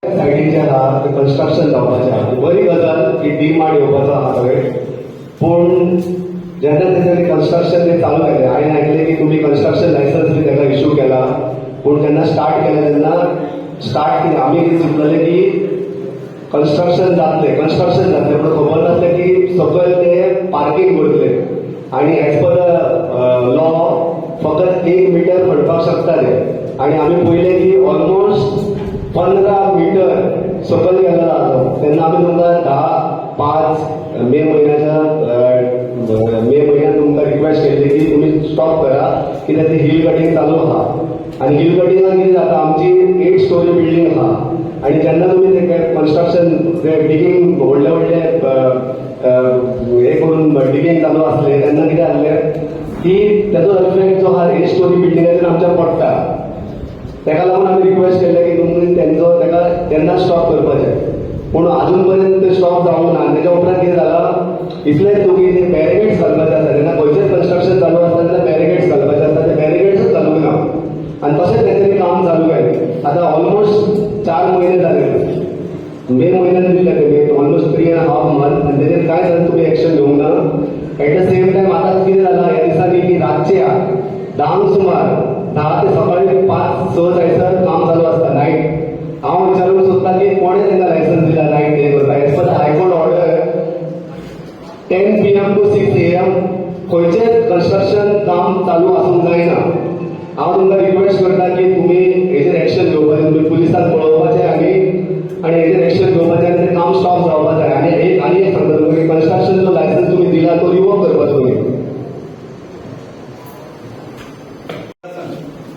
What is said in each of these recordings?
सायडीचे आहा ते कन्स्ट्रक्शन जावपाचें आहा. बरी गजाल की डी मार्ट येवपाचो आहा सगळे, पूण जेन्ना तेंच्यांनी कन्स्ट्रक्शन ते चालू केलें, हांवें आयकलें की तुमी कन्स्ट्रक्शन लायसन्स बी ताका इशू केला. पूण जेन्ना स्टार्ट केलें तेन्ना स्टार्ट कितें आमी कितें चिंतलेलें की कन्स्ट्रक्शन जातलें, कन्स्ट्रक्शन जातलें, पूण खबर नासलें की सकयल ते पार्कींग करतले आनी एज पर the law फकत 1 मिटर खणपाक शकता ते. आनी आमी पळयलें की ऑलमोस्ट 15 मिटर सकयल गेलेलो आसा. तेन्ना आमी तुमकां 10/5 मे म्हयन्याच्या मे म्हयन्यात तुमकां रिक्वेस्ट केल्ली की तुमी स्टॉप करा, कित्याक ते हिल कटिंग चालू आहा. आनी हिल कटिंगान कितें जाता, आमची 8 स्टोरी बिल्डींग आहा आनी जेन्ना तुमी ते कन्स्ट्रक्शन, ते डिगींग व्हडले व्हडले हे करून डिगींग चालू आसले तेन्ना कितें जाल्लें की तेजो इफेक्ट जो आहा 8 स्टोरी बिल्डिंगाचेर आमच्या पडटा. तेका लागून आमी रिक्वेस्ट केल्लें की तुमी तेंचो तेका तेन्ना स्टॉप करपाचें, पूण अजून पर्यंत ते स्टॉप जावंक ना. आनी तेच्या उपरांत कितें जालां, इतलेंच न्हू की ते बॅरिगेड्स घालपाचे आसता, जेन्ना खंयचेच कन्स्ट्रक्शन चालू आसता तेन्ना बॅरिगेड्स घालपाचे आसता, ते बॅरिगेड्सूच घालूंक ना आनी तशेंच तेंच्यांनी काम चालू केलें. आतां ऑलमोस्ट 4 म्हयने जाले, मे म्हयन्यान दिल्ले ते, almost 3.5 month, आनी तेजेर कांय जालें तुमी एक्शन घेवंक ना. एट the same time आतां कितें जालां ह्या दिसांनी की रातचे 10क सुमार, 10 ते सकाळी 5-6 जायसर काम चालू आसता नायट. हांव विचारूंक सोदता की कोणें तांकां लायसन्स दिला नायट हे करता? As per the High Court order, 10 p.m. to 6 a.m. खंयचेच कन्स्ट्रक्शन काम चालू आसूंक जायना. हांव तुमकां रिक्वेस्ट करता की तुमी हेजेर एक्शन घेवपाचें, तुमी पुलिसांक कळोवपाचें आनी आनी हेजेर एक्शन घेवपाचें आनी तें काम स्टॉप जावपाक जाय. आनी एक आनी एक सांगता तुमकां की कन्स्ट्रक्शन जो लायसन्स तुमी दिला तो रिवोक करपाचो तुमी.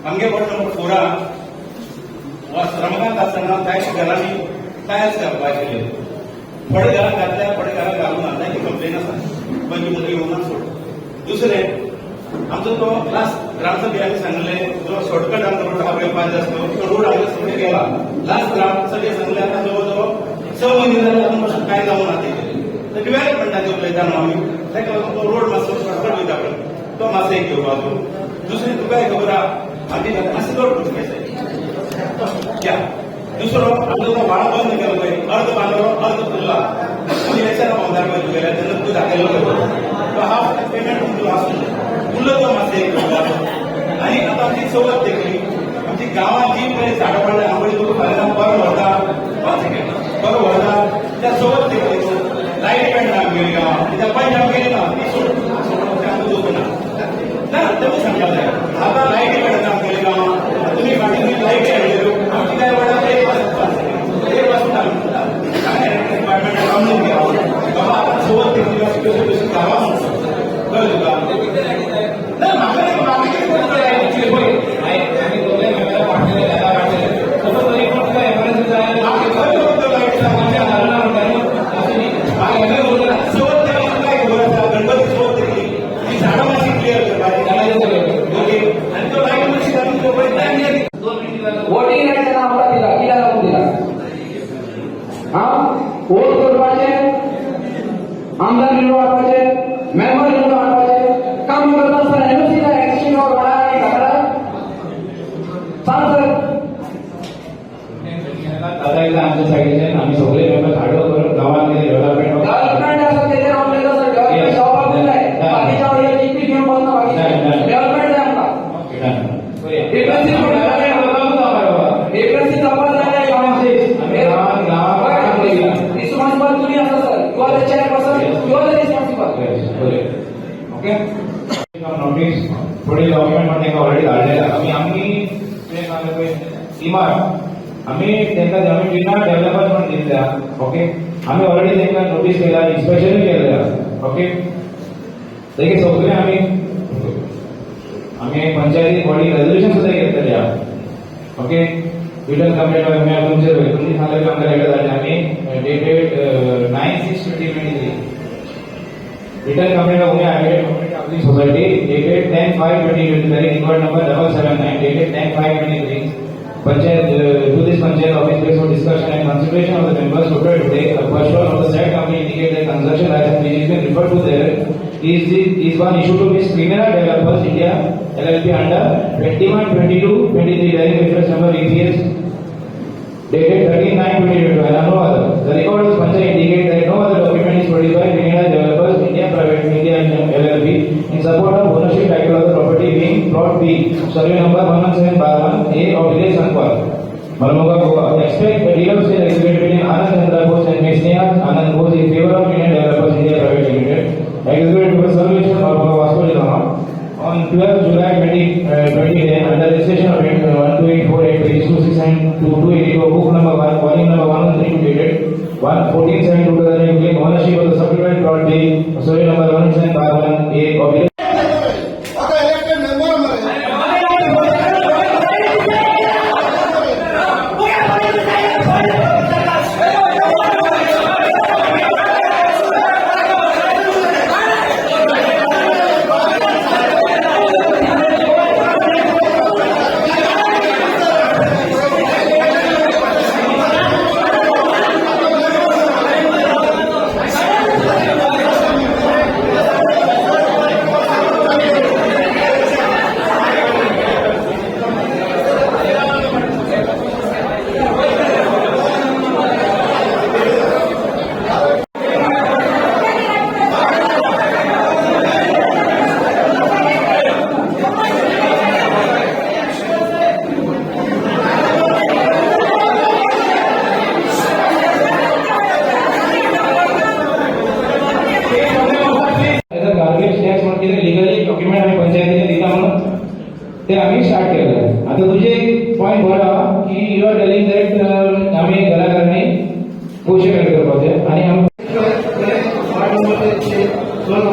आमगे वॉर्ड नंबर फोरा रमकांत आसतना जायत्या घरांनी टायल्स घालपाक आशिल्ले. थोडे घरां घातल्या, थोडे घरां घालूंक ना. तांची कंप्लेन आसा, पंच मंत्री येवना सोड. दुसरें, आमचो तो लास्ट ग्रामसभे आमी सांगले, जो शॉर्टकट आमचो रोड आहा पळय पांच आसलो, तो रोड आमचे सगळे गेला. लास्ट ग्रामसभे सांगले, आतां जवळ जवळ 6 म्हयने जाले, अजून पासून कांय जावंक ना तेजेर. तर डिव्हेलपमेंटाचेर उलयता न्हू आमी, ताका लागून तो रोड मातसो शॉर्टकट वयता पळय, तो मातसो एक घेवपाचो. दुसरें, तुकाय खबर आहा, आमी मातसो रोड पुसपाचें क्या. दुसरो, आमचो तो व्हाळ बंद केलो पळय, अर्द बांदलो, अर्द फुलला. आमी इलेक्शना भोंवतार पळय तुगेल्या, तेन्ना तुका दाखयलो पळय, तो हाफ पेमेंट तुमचो आसूं उरलो, तो मातसो एक घेवपाचो. आनी आतां आमची चवथ देखली, आमची गांवांत जी पळय झाडां पडल्या, आंबोळी तुका फाल्यां बरो व्हरता, 1 सेकंड, बरो व्हरता. त्या चवथ देखली, लायट पेडना आमगेली गांवांत, कित्याक पंच आमगेली ना, ती सोड सोड, आमकां दोश ना. ना, तें सांगपाक जाय. आतां लायटी पेडना आमगेली गांवांत. तुमी फाटीं तुमी लायटी हाडलेल्यो आमची काय वाडा. एक पासून, एक पासून डिपार्टमेंट समजून घ्या बाबा. आतां चवथ देखली, कशी कशी गांवां म्हणतो, कळ्ळें तुका? ना, म्हाका न्ही, म्हाका कितें करता लायटीची पळय. आमी दोनय मेंबरां वाडटले, दादा वाडटले. सपोज तरी पण तुका एमरजन्सी जाय. म्हाका खंय करता लायटी सांग. घालना म्हणटा न्हू, अशें न्ही, म्हाका हें उरला. चवथ देखली, काय खबर आसा, गणपती चवथ देखली, ती झाडां मातशी क्लियर करपाची. ओके, आनी तो लायट मातशी घालून पळय. 2 मिनट. वोटिंग रायट त्यांना आमकां दिला, कित्याक लागून दिला? हा, वोट करपाचे, आमदार निवडून हाडपाचे, मेंबर निवडून हाडपाचे काम करता आसतना एनओसी जाय एक्सिस्टिंग रोडा आनी घातला. सांग सर. दादा एकदा आमच्या सायडीच्यान आमी सगळे मेंबर हार्डवर्क करून गांवांत कितें डेव्हलपमेंट डेव्हलपमेंट आसा तेजेर हांव उलयता सर. डेव्हलपमेंट जावपाक जाय. बाकीच्या वयर जीपी घेवन बसना. बाकी डेव्हलपमेंट जाय आमकां. ओके, डन, करूया. डिफरन्सीस जावपाक जाय. आमी गांवांत काम करूया. रिस्पॉन्सिबल तुम्ही आसा sir. You are the chairperson, you are the responsible. Okay, notice थोडी डॉक्युमेंट पण तांकां ऑलरेडी धाडलेले. आमी आमी कितें सांगलें पळय, इमार आमी तांकां, आमी ट्रिनाड डेव्हलपर्स म्हण दिल्ल्या. ओके, आमी ऑलरेडी तांकां नोटीस केल्या, इन्स्पेक्शनूय केल्या. ओके, तेगे सगळे आमी आमी पंचायती बॉडी रेजोल्युशन सुद्दां घेतलेले. ओके, रिटन कंप्लेंट आमी तुमचे, तुमी सांगले की आमकां लेटर धाडले आमी dated 9/6/2023. Written complaint of Umiya Community Housing Society dated 10/5/2023, record number 779, dated 10/5/23. Panchayat, to this Panchayat office place for discussion and consideration of the members voted today, a person of the said company indicate that construction license which is been referred to there is one issued to Miss Criminal Developers India LLP under 21 22 23 bearing reference number EPS Dated 13/9/2022 and no other. The record of Panchayat indicate that no other document is produced by Trinidad Developers India Private India LLP in support of ownership title of the property being plot B, survey number 117/1 A of village Sankwal, Marmugao, Goa. Expect the deed of sale executed between Anand Chandra Bose and Ms. Neha Anand Bose in favor of Indian Developers India Private Limited, executed by Solution Marmugao, Vasco da Gama on 12 July 2010 under registration of 12848 page 26 and 2282, book number 1, volume number 113, dated 1 14 7 2008, claim ownership of the subdivided plot B, survey number 17/1 A of village आता elected member मरे. Garbage tax म्हणून कितें legally document आमी पंचायतीने दिता म्हणून ते आमी start केले. आता तुझे पॉयंट बरो आहा की you are telling that आमी घराघरांनी पयशे कलेक्ट करपाचे आनी आमी ward number 6 ward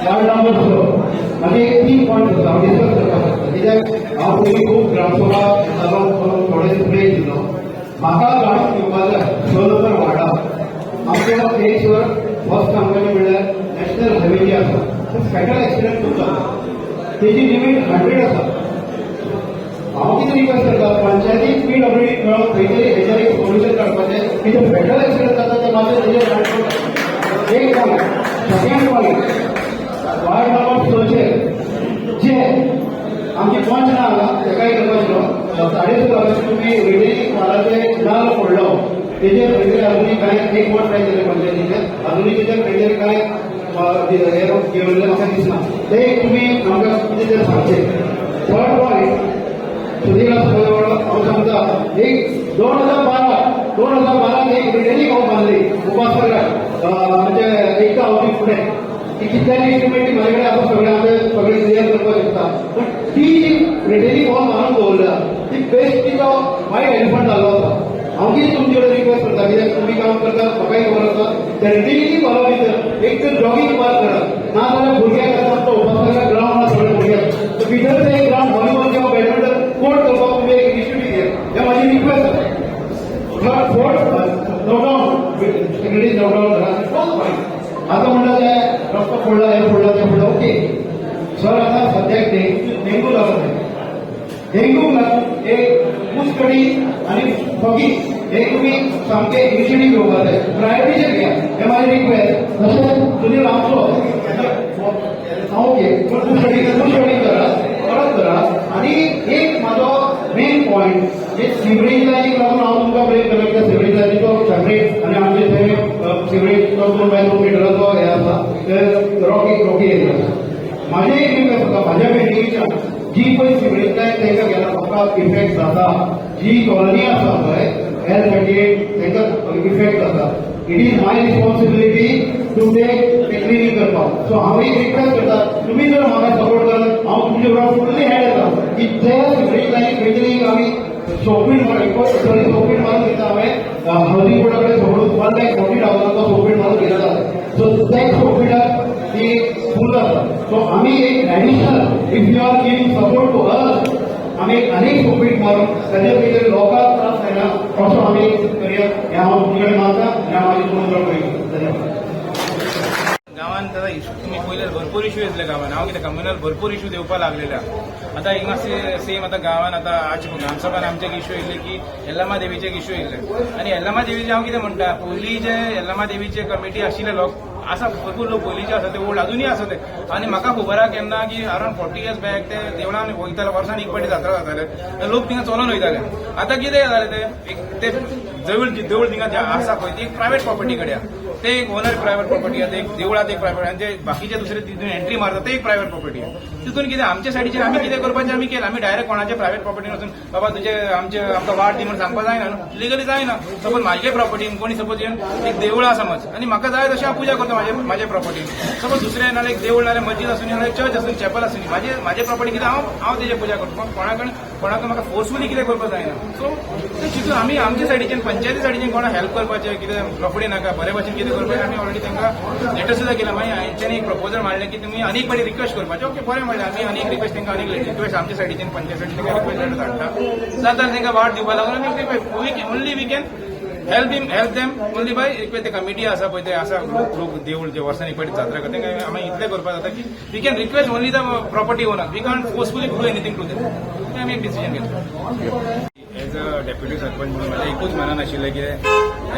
ward number 6. माझे एक तीन पॉयंट आसा, हांव डिस्कस करपाक शकता, कित्याक हांव पयलीं खूब ग्रामसभा येतालो, थोडे ब्रेक दिलो. म्हाका जाणून घेवपाक जाय, 6 नंबर वार्डाक आमच्या प्लेसवर फर्स्ट सांगपाचें म्हणल्यार नॅशनल हायवे जी आसा, ते फेटल एक्सिडंट खूब जाता. तेजी लिमीट 100 आसा. हांव कितें रिक्वेस्ट करता, पंचायतीक पीडब्ल्यूडी मेळोन खंय तरी हेजेर एक सोल्युशन काडपाचें की ते फेटल एक्सिडंट जाता ते मातशें तेजेर. एक point. Second point, ward number 6चेर जे आमची पंच ना हांगा, तेकाय करपाक आशिल्लो. 3.5 लाखाचे तुमी रिटेनिंग वॉलाचे नाल्ल फोडलो, तेजेर खंय तरी अजुनूय कांय एक वोट ट्राय केलें पंचायतीचें, अजुनूय तेजेर खंय तरी कांय हें घेवल्लें म्हाका दिसना. ते एक तुमी आमकां कितें तरी सांगचें. थर्ड पॉयंट, सुधीर आसा, हांव सांगता, एक 2012 एक रिटेनिंग वॉल बांदली उपासनगर, म्हणजे एकता हावसिंग फुडें. ती कितल्यांनी इस्टिमेट म्हजे कडेन आसा, सगळें आमी सगळें क्लियर करपाक शकता. पण ती जी रिटेनिंग वॉल बांदून दवरल्या, ती बेस्ट तिचो वायट एलिफंट जाल्लो आसा. हांव कितें तुमचे कडेन रिक्वेस्ट करता, कित्याक तुमी काम करता, म्हाकाय खबर आसा, त्या रिटेनिंग वॉला भितर एक तर जॉगिंग पार्क करात, ना जाल्यार भुरग्यांक आतां आमचो उपासनगर ग्रावंड आसा सगळे भुरग्यांक, तर भितर ते एक ग्रावंड व्हॉलीबॉल किंवा बॅडमिंटन कोर्ट करपाक तुमी एक इनिशिएटीव घेयात, हें म्हाजी रिक्वेस्ट आसा. Third, fourth, note down, secretary, note down करा. फोर्थ पॉयंट, आता म्हणटा ते रस्तो फोडला, हे फोडला, ते फोडला, ओके सर. आता सद्याक डेंगू लागत आहे. डेंगूक लागून एक मुसकडी आनी फॉगी हे तुमी सामके इनिशिएटीव घेवपाक जाय, प्रायोरिटीचेर घ्या, हे म्हाजी रिक्वेस्ट. तशेंच सुनील आमचो ओके, पूण मुसकडी मुसकडी करात, परत करात. आनी एक म्हाजो मेन पॉयंट, जे सिवरेज लायनीक लागून हांव तुमकां ब्रेक करता, कित्याक सिवरेज लायनीचो सेपरेट आनी आमचे थंय सिवरेज 2 बाय 2 मिटराचो हे आसा, ते रॉकी रॉकी एरिया आसा. म्हाजें एक रिक्वेस्ट आसा, म्हाज्या बिल्डिंगेच्या जी पळय सिवरेज लायन तांकां गेला, म्हाका इफेक्ट जाता. जी कॉलनी आसा पळय एल 38, तांकां इफेक्ट जाता. It is my responsibility to take ते क्लिनींग करपाक. सो हांव एक रिक्वेस्ट करता, तुमी जर म्हाका सपोर्ट करत, हांव तुमचे बरोबर फुल्ली हॅड येता की ते सिवरेज लायनी खंय तरी आमी सोपीट, सॉरी, सोपीट मारून दिता. हांवें हावसिंग बोर्डा कडेन सोडून 1,40,000चो सोपीट मारून घेतला. सो त्या सोपीटाक ती फूल जाता. सो आमी एक additional, if you are giving support to us, आमी एक आनीक सोपीट मारून ताजे भितर लोकांक त्रास जायना असो आमी करुया, हें हांव तुमचे कडेन मागता आनी हांव म्हाजी पूर्ण करीत. धन्यवाद. गांवांत आतां इशू तुमी पयले भरपूर इशू येतले गांवांत. हांव कितें कम्युनल भरपूर इशू येवपाक लागलेले आहा. आतां हिंगा सेम आतां गांवांत आतां आज ग्रामसभान आमचे इशू येयले की येल्लमा देवीचे इशू येयले आनी येल्लमा देवीचे हांव कितें म्हणटा, पयलीं जे येल्लमा देवीचे कमिटी आशिल्ले लोक आसा भरपूर लोक पयलींचे आसा ते ओल्ड अजुनूय आसा ते. आनी म्हाका खबर आहा केन्ना की अरावंड 40 इयर्स बॅक ते देवळान वयताले, वर्सान एक फावटी जात्रा जाताले, लोक थिंगा चलोन वयताले. आतां कितें जालें, ते एक ते देवूळ देवूळ थिंगा जे आसा पळय ती एक प्रायवेट प्रॉपर्टी कडेन आहा. ते एक ओनर प्रायवेट प्रॉपर्टी आहा, ते एक देवळात एक प्रायवेट आनी ते बाकीचे दुसरे तितून एंट्री मारता ते एक प्रायवेट प्रॉपर्टी आहा. तितून कितें आमच्या सायडीचेर आमी कितें करपाचें आमी केलें. आमी डायरेक्ट कोणाचे प्रायवेट प्रॉपर्टी वचून बाबा तुजे आमचे आमकां वाट दी म्हणून सांगपाक जायना न्हू, लिगली जायना. सपोज म्हाजे प्रॉपर्टीन कोणी सपोज येवन एक देवूळ आसा समज आनी म्हाका जाय तशें हांव पुजा करता म्हाजे म्हाजे प्रॉपर्टीन. सपोज दुसरें नाल्यार एक देवूळ नाल्यार मस्जीद आसूं नाल्यार चर्च आसूं, चॅपल आसूं, म्हाजे म्हाजे प्रॉपर्टी कितें हांव हांव तेजेर पुजा करता. पूण कोणा कोणाक म्हाका फोर्सफुली कितें करपाक जायना. सो ते चिंतून आमी आमच्या सायडीच्यान, पंचायती सायडीच्यान कोणाक हेल्प करपाचें कितें लफडे नाका, बरे भशेन कितें करपाचें. आमी ऑलरेडी तांकां लेटर सुद्दां केला. मागीर हेंच्यांनी एक प्रपोजल मांडलें की तुमी आनीक फावटी रिक्वेस्ट करपाचें. ओके, बरें म्हणलें. आमी आनीक रिक्वेस्ट तांकां, आनीक रिक्वेस्ट आमच्या सायडीच्यान, पंचायत सायडीच्यान रिक्वेस्ट लेटर धाडटा. जाता तांकां वाट दिवपा लागून आमी only we can help him, help them only by request. ते कमिटी आसा पळय, ते आसा लोक लोक देवूळ जे वर्सांनी एक फावटी जात्रा करता, तांकां आमी इतलें करपाक जाता की we can request only the property owner, we can't forcefully do anything to them. ते आमी एक डिसिजन घेतलो. एज अ डेप्युटी सरपंच म्हणून म्हाज्या एकूच मनान आशिल्लें की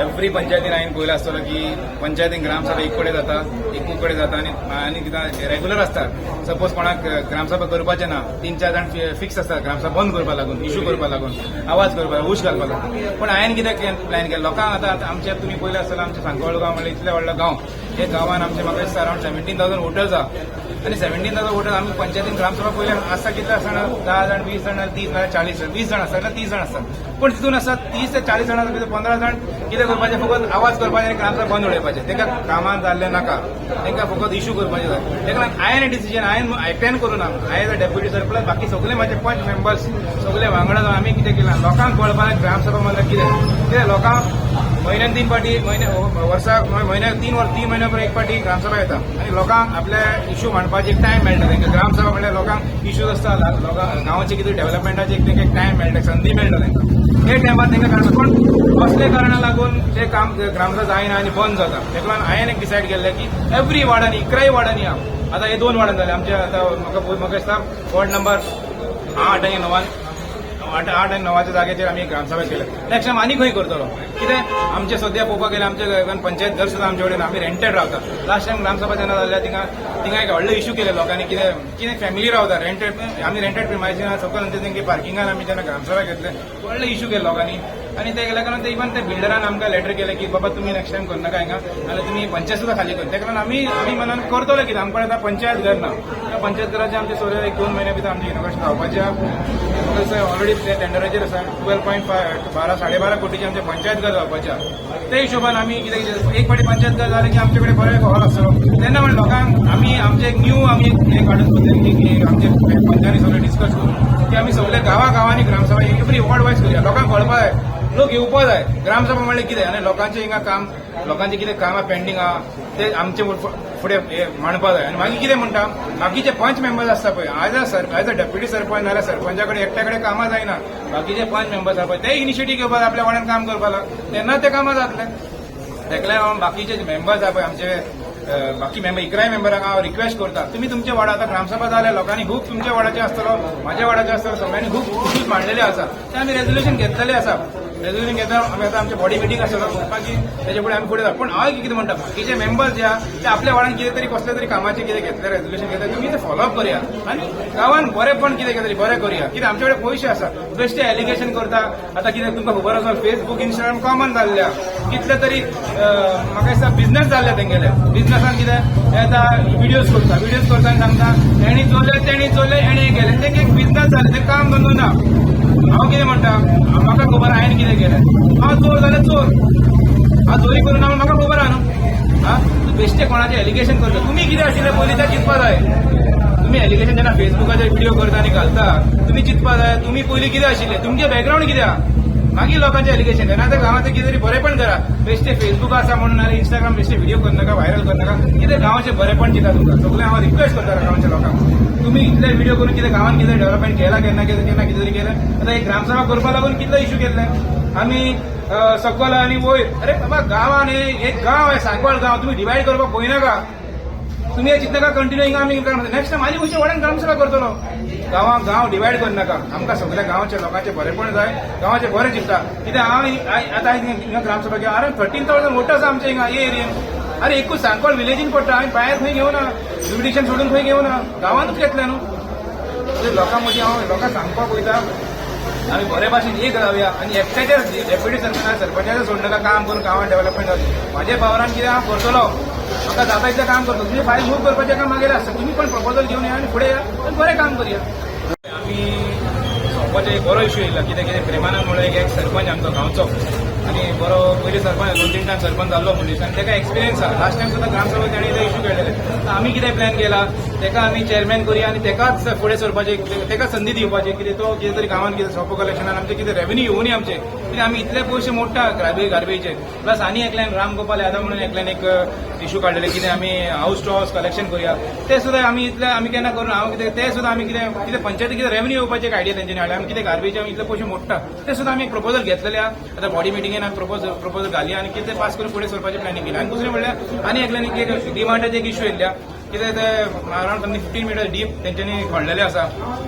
एवरी पंचायतीन हांवें पळयलें आसतलो की पंचायतीन ग्रामसभा एक कडेन जाता, एकूच कडेन जाता आनी आनी कितें रेगुलर आसता. सपोज कोणाक ग्रामसभा करपाचें ना, तीन चार जाण फिक्स आसता ग्रामसभा बंद करपा लागून, इशू करपा लागून, आवाज करपा, हुश घालपा लागून. पूण हांवें कितें प्लॅन केलें लोकांक, आतां आमचे तुमी पळयलें आसतलें, आमचें सांकवाळ गांव म्हणल्यार इतलें व्हडलो गांव. हे गांवान आमचे म्हाका दिसता अरावंड 17,000 वोटर्स आहा आनी 17,000 वोटर्स आमी पंचायतीन ग्रामसभा पयले आसता कितले आसतना 10 जाण, 20 जाण, 30 नाल्यार 40 जाण, 20 जाण आसता नाल्यार 30 जाण आसतात. पूण तितून आसता 30 ते 40 जाणां भितर 15 जाण कितें करपाचें, फकत आवाज करपाचे आनी ग्रामसभा बंद उडयपाचें. तांकां कामान जाल्लें नाका, तांकां फकत इशू करपाचें जाय. ताका लागून हांवें डिसिजन हांवें एकट्यान करूं ना. हांवें एज अ डेप्युटी सरपंच, बाकी सगळे म्हाजे पंच मेंबर्स सगळे वांगडा जावन आमी कितें केलां, लोकांक कळपाक ग्रामसभा म्हणल्यार कितें कितें. लोकांक म्हयन्यान तीन फावटी, म्हयने वर्साक म्हयन्याक 3 3 म्हयन्या परत एक फावटी ग्रामसभा येता आनी लोकांक आपले इशू मांडपाचे एक टायम मेळटा तांकां. ग्रामसभा म्हणल्यार लोकांक इश्यूज आसता, लोकांक गांवाचे कितें डेव्हलपमेंटाचे एक तांकां एक टायम मेळटा, संदी मेळटा तांकां. ते टायमार तांकां काडटा, पूण कसले कारणा लागून ते काम ग्रामसभा जायना आनी बंद जाता. ताका लागून हांवें एक डिसायड केल्लें की एवरी वार्डांनी, 11 वार्डांनी, हांव आतां हे दोन वार्डान जाले आमचे. आतां म्हाका म्हाका दिसता वॉर्ड नंबर 8 आनी 9, 8 8 आनी 9च्या जाग्याचेर आमी ग्रामसभा केल्या. नेक्स्ट टायम आनी खंय करतलो. कितें आमचे सद्या पळोवपाक गेल्यार आमचे पंचायत घर सुद्दां आमचे कडेन, आमी रेंटेड रावता. लास्ट टायम ग्रामसभा जेन्ना जाल्ल्या थिंगा थिंगा एक व्हडलो इशू केले लोकांनी. कितें कितें फॅमिली रावता रेंटेड, आमी रेंटेड प्रिमायसीन सकयल आमचे तेंगे पार्किंगान आमी जेन्ना ग्रामसभा घेतले, व्हडले इशू केले लोकांनी. आनी ते केल्या कारणान ते इवन ते बिल्डरान आमकां लेटर केले की बाबा तुमी नेक्स्ट टायम करनाका हिंगा, नाल्यार तुमी पंचायत सुद्दां खाली कर. ताका लागून आमी आमी मनान करतले. कितें आमकां आतां पंचायत घर ना. त्या पंचायत घराचें आमचे सोरे एक 2 म्हयन्या भितर आमचें इनॉग्रेशन जावपाचें आहा. ऑलरेडी ते टेंडराचेर आसा. 12.5, 12, 12.5 कोटीचें आमचें पंचायत घर जावपाचें आहा. ते हिशोबान आमी कितें कितें एक फावटी पंचायत घर जालें की आमचे कडेन बरें हॉल आसतलो. तेन्ना म्हणलें लोकांक आमी आमचें एक न्यू आमी एक हाडून सोदलें की आमचे पंचांनी सगळें डिस्कस करून की आमी सगळे गांवा गांवांनी ग्रामसभा एवरी वॉर्ड वायज करुया. लोकांक कळपा जाय, लोक येवपा जाय ग्रामसभा म्हणल्यार कितें आनी लोकांचें हिंगा काम, लोकांचें कितें कामां पेंडींग आहा ते आमचे फुडें हे मांडपा जाय. आनी मागीर कितें म्हणटा, बाकीचे पंच मेंबर्स आसता पळय, as a deputy sarpanch नाल्यार सरपंचा कडेन एकट्या कडेन कामां जायना. बाकीचे पंच मेंबर्स आसा पळय ते इनिशिएटीव घेवपाक, आपल्या वाड्यान काम करपाक लाग, तेन्ना ते कामां जातले. ताका लागून बाकीचे मेंबर्स आहा पळय आमचे बाकी मेंबर, 11 मेंबरांक हांव रिक्वेस्ट करता, तुमी तुमच्या वार्डात आतां ग्रामसभा जाल्या, लोकांनी खूब तुमच्या वार्डाचे आसतलो, म्हाज्या वार्डाचे आसतलो, सगळ्यांनी खूब इश्यूज मांडलेले आसा, ते आमी रेजोल्युशन घेतलेले आसा. रेजोल्युशन घेता आमी. आतां आमचे बॉडी मिटींग आसतलो, मागीर तेजे फुडें आमी फुडें वता. पूण हांव कितें म्हणटा, बाकीचे मेंबर्स जे आहा ते आपल्या वार्डान कितें तरी कसले तरी कामाचे कितें घेतले, रेजोल्युशन घेतले, तुमी ते फॉलोअप करुया आनी गांवान बरेंपण कितें तरी बरें करुया. कितें आमचे कडेन पयशे आसा, बेश्टे एलिगेशन करता. आतां कितें तुमकां खबर आसा, फेसबूक, इंस्टाग्राम कॉमन जाल्ले आहा. कितले तरी म्हाका दिसता बिझनेस जाल्ले तेंगेले. बिझनेसान कितें ते आतां व्हिडियोज करता, व्हिडियोज करता आनी सांगता तेणी चोरले, तेणी चोरले, हेणे केलें. तें एक बिझनेस जालें, तें काम धंदो ना. हांव कितें म्हणटा, म्हाका खबर हांवें कितें केलें. हांव चोर जाल्यार चोर, हांव चोरी करून ना, म्हाका खबर आहा न्हू. हा, बेश्टे कोणाचें एलिगेशन करता. तुमी कितें आशिल्लें पयलीं तें चिंतपा जाय. तुमी एलिगेशन जेन्ना फेसबुकाचेर व्हिडिओ करता आनी घालता, तुमी चिंतपा जाय तुमी पयलीं कितें आशिल्लें, तुमचें बॅकग्रावंड कितें आहा. मागीर लोकांचें एलिगेशन. तेन्ना त्या गांवाचें कितें तरी बरेंपण करा. बेश्टे फेसबूक आसा म्हणून नाल्यार इंस्टाग्राम बेश्टे व्हिडिओ करनाका, व्हायरल करनाका. कितें गांवाचें बरेंपण चिंता. तुमकां सगळें हांव रिक्वेस्ट करता गांवच्या लोकांक, तुमी इतले व्हिडिओ करून कितें गांवान कितें डेव्हलपमेंट केला केन्ना, कितें केन्ना कितें तरी केलें? आतां एक ग्रामसभा करपा लागून कितलो इश्यू केल्ले आमी सकल आनी वयर. अरे बाबा, गांवान एक गांव आहे सांकवाळ गांव, तुमी डिवायड करपाक पळयनाका. तुमी हे चिंतनाका कंटिन्यू हिंगा आमी नेक्स्ट टायम आनी खंयच्या वाड्यान ग्रामसभा करतलो. गांवाक गांव डिवायड करनाका. आमकां सगळ्या गांवच्या लोकांचें बरेंपण जाय, गांवाचें बरें चिंता. कित्याक हांव आतां हिंगा ग्रामसभा केला, अरावंड 13,000 वोटर्स आमचे हिंगा हे एरियेन. अरे, एकूच सांकवाळ विलेजीन पडटा. हांवें भायर खंय घेवना, जुरिडिक्शन सोडून खंय घेवना, गांवानूच घेतल्या न्हू. म्हणजे लोकां मदीं हांव लोकांक सांगपाक वयता, आमी बरे भाशेन एक जावया आनी एकट्याच्या डेप्युटी सरपंच, सरपंचाचें सोडनाका. काम करून गांवांत डेव्हलपमेंट जातली. म्हाज्या पावरान कितें हांव करतलो, म्हाका जाता इतलें काम करतलो. तुमी फायल मूव करपाचें काम मागीर आसता. तुमी पण प्रपोजल घेवन या आनी फुडें या आनी बरें काम करया. आमी सोंपोचे एक बरो इशू येयला. कितें कितें, प्रेमानंद म्हणून एक एक्स सरपंच आमचो गांवचो आनी बरो पयलीं सरपंच, दोन तीन टायम सरपंच जाल्लो मनीस आनी ताका एक्सपिरियन्स आसा. लास्ट टायम सुद्दां ग्रामसभा ताणें ते इशू काडलेले. तर आमी कितें प्लॅन केला, ताका आमी चेअरमॅन करुया आनी ताकाच फुडें सरपाचें, ताका संदी दिवपाची. कितें तो कितें तरी गांवांत कितें सोपो कलेक्शनान आमचें कितें रेवेन्यू येवनी आमचें. कित्याक आमी इतले पयशे मोडटा गार्बेजचे. प्लस आनी एकल्यान, राम गोपाल यादव म्हणून एकल्यान एक इशू काडलेले, कितें आमी हाऊस टू हाऊस कलेक्शन करुया. ते सुद्दां आमी इतले आमी केन्ना करून हांव कितें ते सुद्दां आमी कितें कितें पंचायती कितें रेवेन्यू येवपाचें एक आयडिया तेंच्यांनी हाडल्या. आमी कितें गार्बेज आमी इतले पयशे मोडटा, ते सुद्दां आमी एक प्रपोजल घेतलेले आहा. आतां बॉडी मिटिंगेन आमी प्रपोजल घाली आनी कितें पास करून फुडें सरपाचें प्लॅनिंग केलें. आनी दुसरें म्हणल्यार आनी एकल्यान एक डिमार्टाचे एक इशू येयल्ल्या. कितें ते अरावंड समथींग 15 मिटर डीप तेंच्यांनी खणलेले आसा.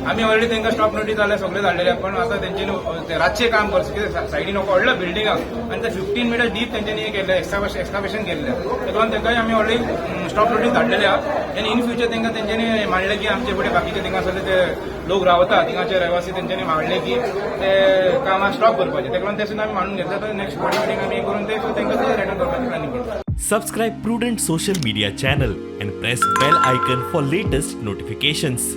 आमी ऑलरेडी तांकां स्टॉप नोटीस जाल्या, सगळें धाडलेले. पण आतां तेंच्यांनी ते रातचें काम करचें. कितें सायडीन व्हडलो बिल्डिंगाक आनी ते 15 मिटर डीप तेंच्यांनी हें केल्लें, एक्सकावेशन केल्लें. ताका लागून तांकांय आमी ऑलरेडी स्टॉप नोटीस धाडलेले आहा. आनी इन फ्युचर तांकां तेंच्यांनी मांडलें की आमचे फुडें बाकीचे थिंगा आसले ते लोक रावता, थिंगाचे रहिवासी, तेंच्यांनी मांडलें की ते कामां स्टॉप करपाचें. ताका लागून ते सुद्दां आमी मांडून घेतले. तर नेक्स्ट बॉडी मिटींग आमी करून ते तांकां रिटर्न करपाचें प्लॅनिंग केलें. Subscribe Prudent Social Media channel and press bell icon for latest notifications.